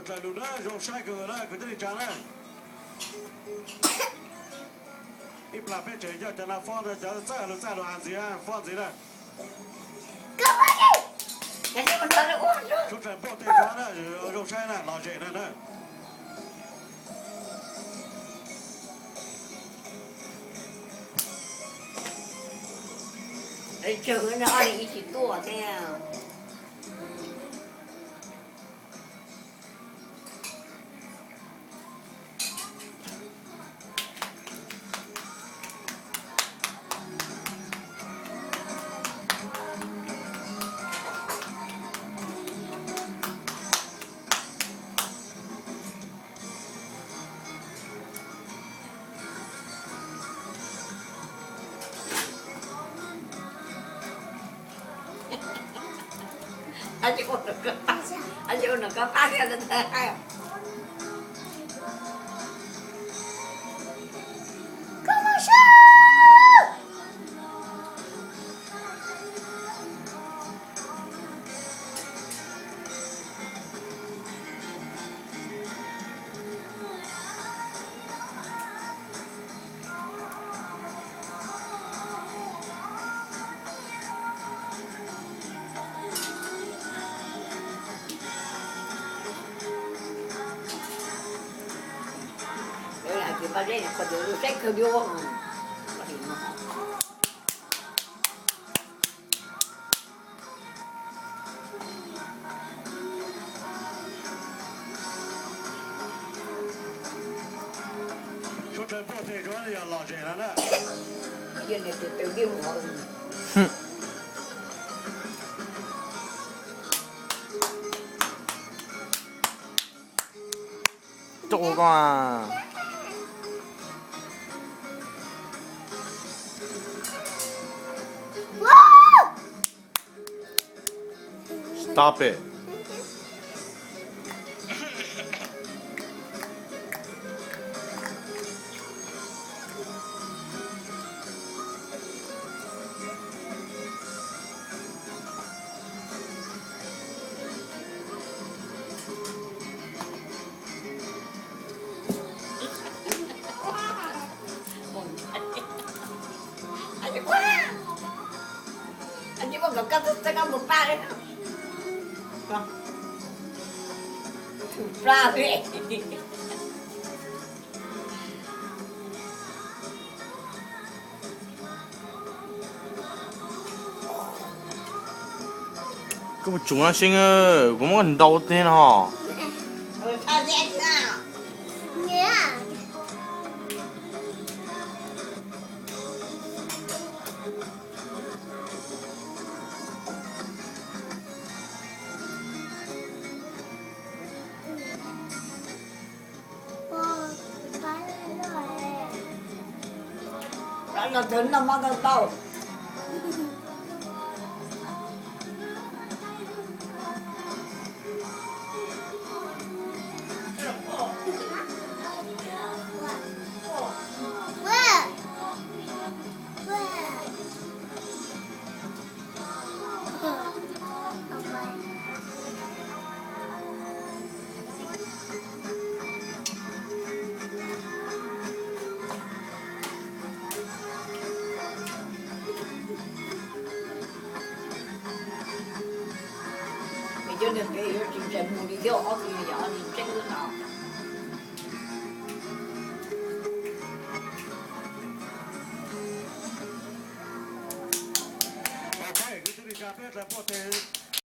Dlaws lus na, zoo saib kawg na kwv tij neej tsa na. Ib plag peb tseem coj cov no fob ntawd, cov txawj lus txawj lus has ntxiv, fob ntxiv na. Suav dlawg npauj tej suav na, zoo saib na, lom zem na na. Tsawg no ib tsis tuaj thiab. Tsis ua nws koj pab thiab ntag. Suav dlawg npauj tej suav yog lom zem no na. Coj ua koj. Stop it. Koj mus tsuav no Xeeb, kuv muab koj ntaus tiag no. Los tau noj mov tau tau. Cov niag pem yuav tsis ntshai mus li thiab, ob tug yog ntseeb lub no. Peb dlaws npauj tes